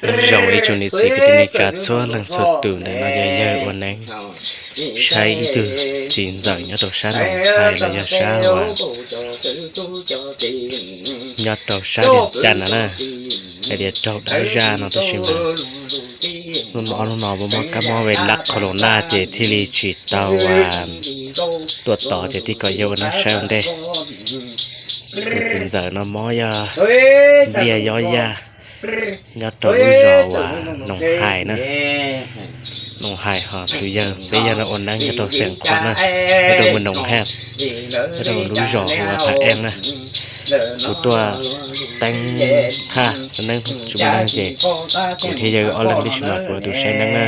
Zoo ib tsoom niam txiv kwv tij neej tsa txhua leej txhua tus, ntawm no yog yawg ua neeb saib ib tug txiv ntxawm nyob rau sab Noos Hais los yog sab uas nyob rau sab Vias Cas no na, hais tias raug dab zaj no tab sis mas lub no, lub no muaj mob kab mob ve lab qhov los naj ces thiaj li tsis tau tuaj tod ces thiaj kom yawg ua neeb saib ua ntej. Tus txiv ntxawm no mob yog liaj yob yaj nyob rau lub zos uas Noos Hais na. Noos Hais ho tus yawg, peb yawg no ua neeb nyob rau Xeem Khuam na, nyob rau mus Noos Hais, nyob rau lub zos uas Pha Eej na. Kuv tuaj teeb thaj neeb tsis muaj neeg ces kuv thiab yawg ob leeg tib si mas kuv tus saib neeb na.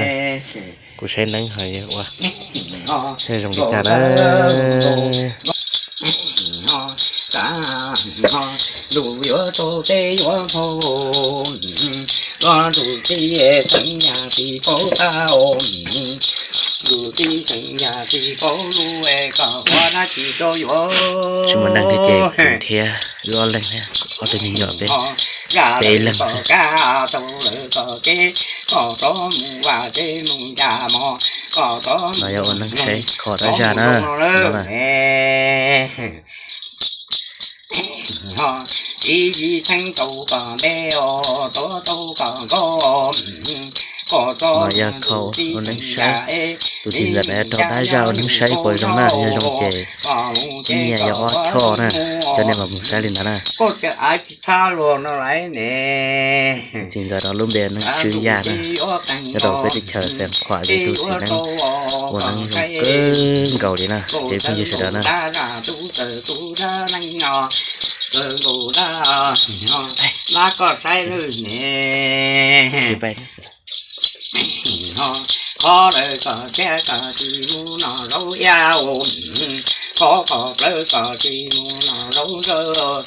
Kuv saib neeb ho yawg ua zoo li cas na. Tsis muaj neeg thiab ces kuv thiab wb ob leeg thiab ob tug me nyuam peb, peb leeg xwb. No yog ua neeb saib kho dab zaj na. No yog kho ua neeb saib, tus txiv ntxawm no raug dab zaj ua neeb saib puas zoo na, yog zoo ces ib nyiaj yog ob choj na, coj nej los mus saib li ntawd na. Txiv ntxawm no lub npe Neeb Tswb Yaj na, nyob rau peb teb chaws Xeem Khuam, yog tus txiv neeb ua neeb zoo kawg nkaus li na ces phooj ywg sawv daws na. Qhov lawm kom txias kom tsis mus no zaub iab, qhov kom plawv kom tsis mus no zaub zawg,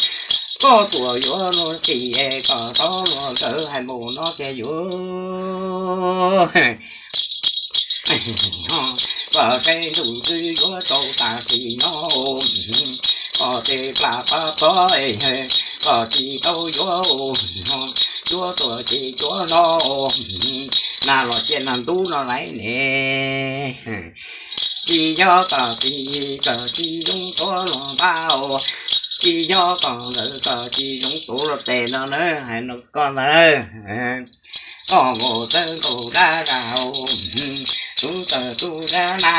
koj tuam yuav luag txim kom txhob luag nkawd hais mus no thiaj yuav. Koj tej ntuj twb yuav tau tas sim no, koj tej plas pab pob, koj tsis tau yuav, yuav tuam tsis yuav no, nag los ciaj nag ntub no laiv ne. Tsis yog kom tsis, kom tsis zoo tuav luag npaj, tsis yog kom nkawd kom tsis zoo tuav luag tes no na, hais no koj ntag. Koj nkaus txawj nkaus dab zaj, tub txawj tub dab na.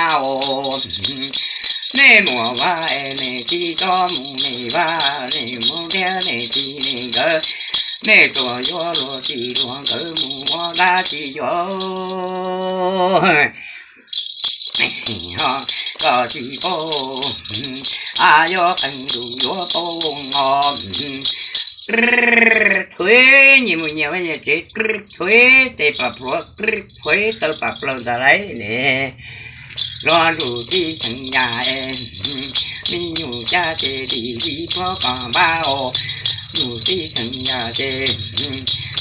Nej muam vaj es nej tsis txhob mus, nej vaj nej mus thiab nej txiv nej nkawd, nej tuam yuav luag txim luag nkawd mus ua dab tsis yuav. Koj tsis paub, a yuav qee tus yuav paub os. Thuav nyias mus nyias vaj nyias tsev, thuav tes pam pluav, thuav taw pam plaws ntag lauj ne. Los ntuj tib theem yam, me nyuam caj ces dim li tuav koj npab os. Ntuj tib theem yam ces,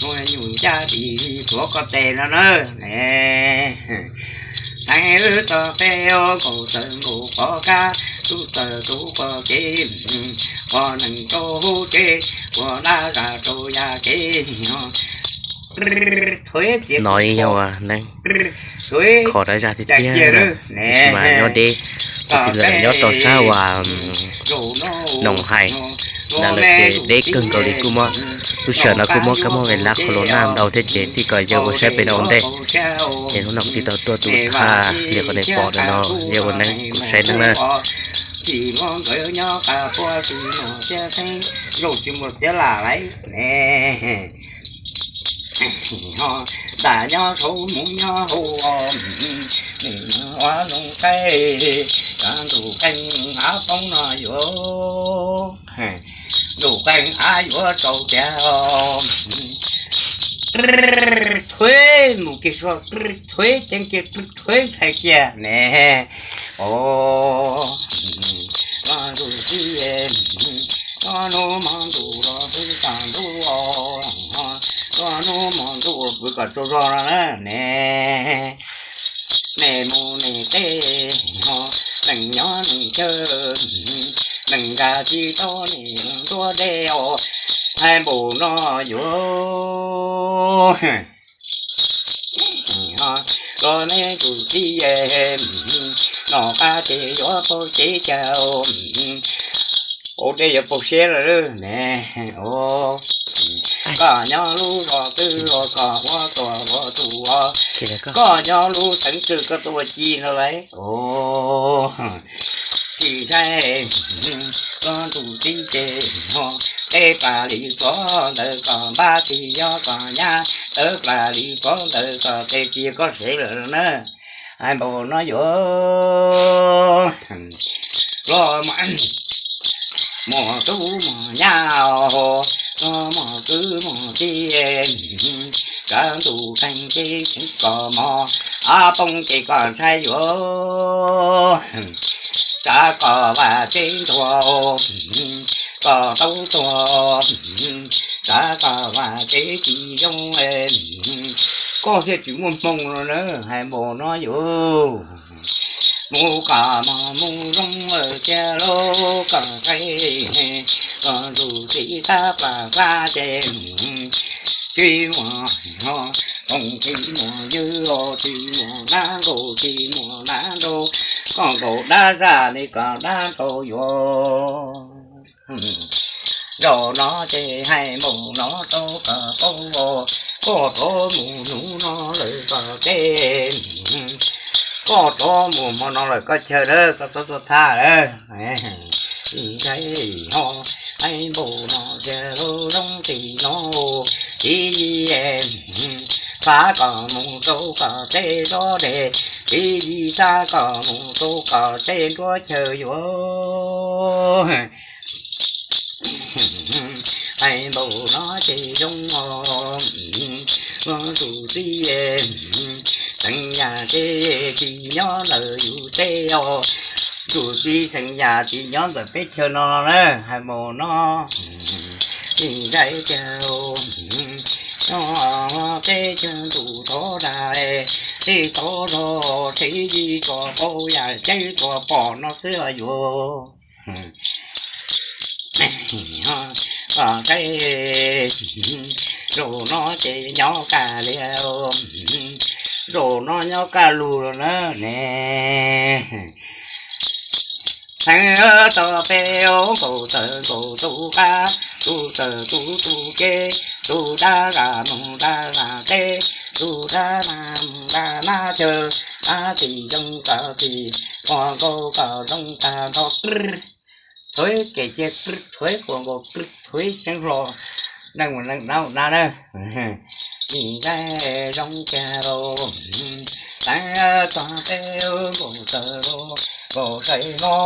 ua nyuam caj dim li tuav koj tes no na. Theej wb txog peb os, nkaus txawv nkaus pov kab, tub txawj tub pov kev, pov neeg rau hauv tsev, ua dab zaj rau yaj kev. No yog ua neeb kho dab zaj tiag tiag, tab sis mas nyob deb, tus txiv ntxawm nyob rau sab uas Noos Hais ntawd lawm ces deb kawg nkaus li, kuj mob, lub sij hawm no kuj mob kab mob ve lab qhov los naj ntau thiab ces thiaj kom yawg ua saib pem no ua ntej. Ces hnub no kuv thiaj tau tuaj tus thaj li qhov nej pom ntawm no, yawg ua neeb kuv saib neeb na. Ntam nyob saum mus nyob hauv, ua zoo qaib, ntuj qeej av poob no yuav, ntuj qeej av yuav tsaus tiag. Thuav mus kiag sua, thuav ceev kiag, thuav ntshai kiag ne. Os, ntuj tib, hnub hmo ntuj los twb tsaus ntuj, hnub hmo ntuj pw kom tsaug zog no na ne. Nej mus nej teb, neeg nyob neeg chaw, neeg nkag tsis tau nej ntuag dej os. Hais npaum no yuav los neb tus txiv, noj qab ces yuav paub tsev cas, ua dej yuav paub siab lawm ne. Koj nyob lub zos twg los koj ua tus ua tus, koj nyob lub xeev twg koj tuaj ci no lauj. Tsis ntshai, koj tus txiv ces ho tej plas li koj ntawd kom npab tsis nyob kom nyab, tej plas li koj ntawd kom tej tsis koj sev lawm na. Hais npaum no yuav los muaj tub muaj nyab, los muaj kwv muaj tij, kav ntuj qeej teb tseev kom mos, ob poob ces koj ntshai yuav, tsav koj vaj tsev ntuag, koj tau tuag, tsav koj vaj tsev tsis zoo, koj thiaj tsis muaj hmoo no na. Hais npaum no yuav mus kom mos mus zoo cia lub koj saib, koj tus txiv tab plas xab ces tsis muaj, koom tsis muaj ywg, tsis muaj nab nkaus tsis muaj nab nrau, koj nkaus dab zaj li koj dab nrau yuav. Zaum no ces hais npaum no rau koj paub, koj rov mus hnub no lawm koj teb, koj rov mus hmo no lawm koj chaw dawb koj txhob tuaj thab lawm. Ntshai ho hais npaum no tias lub zoo tsis no, txiv yij xav kom mus rau koj teb nruab dej, txiv yij xav kom mus rau koj teb nruab chaw yuav. Hais npaum no ces zoo os, tus txiv, xeev yam ces tsis nyob ntawm yus teb os, tus txiv xeev yam tsis nyob ntawm peb chaw no na. Hais npaum no, tsis ntshai tiag, nyob peb chaw ntuj thov dag, tsis thov zog txiv yij tsuas paub yam ceeb tsuas pom no xwb yuav. Koj saib, zaum no ces nyob kaj liam, zaum no nyob kaj lug lawm na ne. Heev tau peb nkaus tawm nkaus tus qab, tus tawm tus tus kev, tus dab zaj mus dab zaj teb, tus dab zaj mus dab zaj chaw, dab tsis zoo koj tsis, qhuas nkaus koj zoo tag nrho. Thuav kev cia, thuav qhuas nkaus, thuav xeeb hlo, neeg mus neeg dab na na. Tsis ntshai zoo tiag lauj, teev txog peb nkaus tawm lauj, nkaus saib hlo,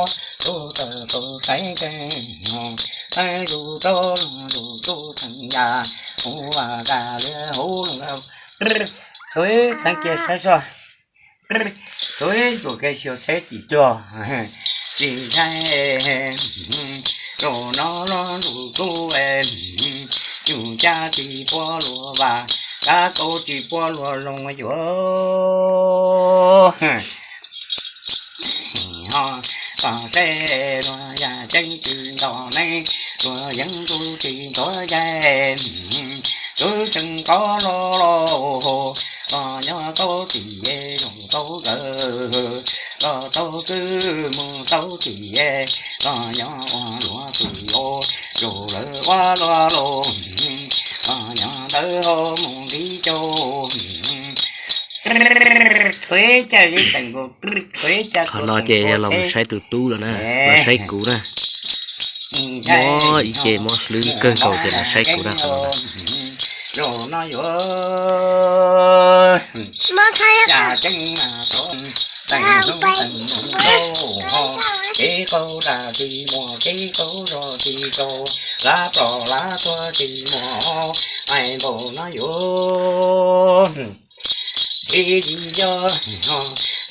tus tawm tus saib kev, teev zus rau zus tus xeev yam, mus vas kas liam hauv loog. Thuav xeeb kiag saib soj, thuav zus kev xyuas saib tim tuag. Tsis ntshai, zaum no los zus tub, yus cab tsis puab luag vas, cab tau tsis puab luag loog yuav. Ho koj saib luag yam ceeb tsis nto neeb, luag yeeb ntuj tsis ntxuav yaig, tub tseem kov los los, koj nyob tau tim zoo tau nkawd, koj tau twb mus tau tim, koj nyob ua luag tim os, zaum lawv ua luag los, koj nyob ntawd ho mus ntiv cau. Thuav caj li teem nkaus, thuav caj. Qhov no ces yog los saib tus tub lawm na, los saib kuv na. Mob ib ce mob hlwb kawg nkaus ces los saib kuv na. Zaum no yuav cas ceeb mas tov teem hnub teem mus lauj, kev qaug dag tsis muaj, kev qaug zog tsis tau, lav plos lav tuag tsis muaj, hais npaum no yuav. Txiv yij yog,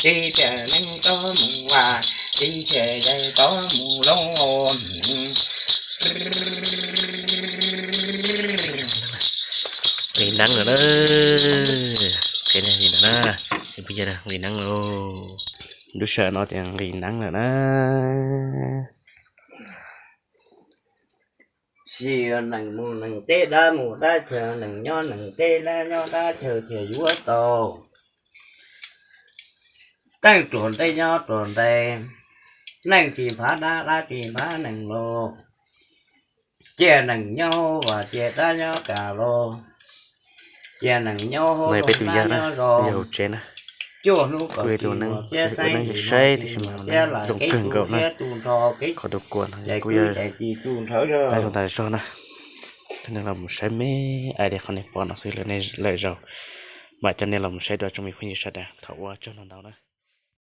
txiv tiam neej tov mus vas, txiv tiam yaig tov mus loog. Nqis neeb lawm na, nqis neeb lawm. Lub sij hawm no ces nqis neeb lawm na. Tsis yog neeg mus neeg teb, dab mus dab chaw, neeg nyob neeg teb, dab nyob dab chaw thiaj yuav tau. Teej ruam ntej nyob ruam ntej, neeg tsis nphav dab, dab tsis nphav neeg los. Cia neeg nyob hauv vaj, cia dab nyob kaj los. Cia neeg nyob hauv, peb tus yawg na, yawg hauv tsev na. Cuaj hnub kuj yog tus neeg saib tiam sis mas zoo kawg nkaus na. Qhov tus kua no kuj yog zoo tas zog na. Coj nej los mus saib me ais tias qhov nej pom no xwb, lawm zaus mam coj nej los mus saib dua tsoom me phooj ywg sawv daws. Thov ua tsaug ntau ntau na.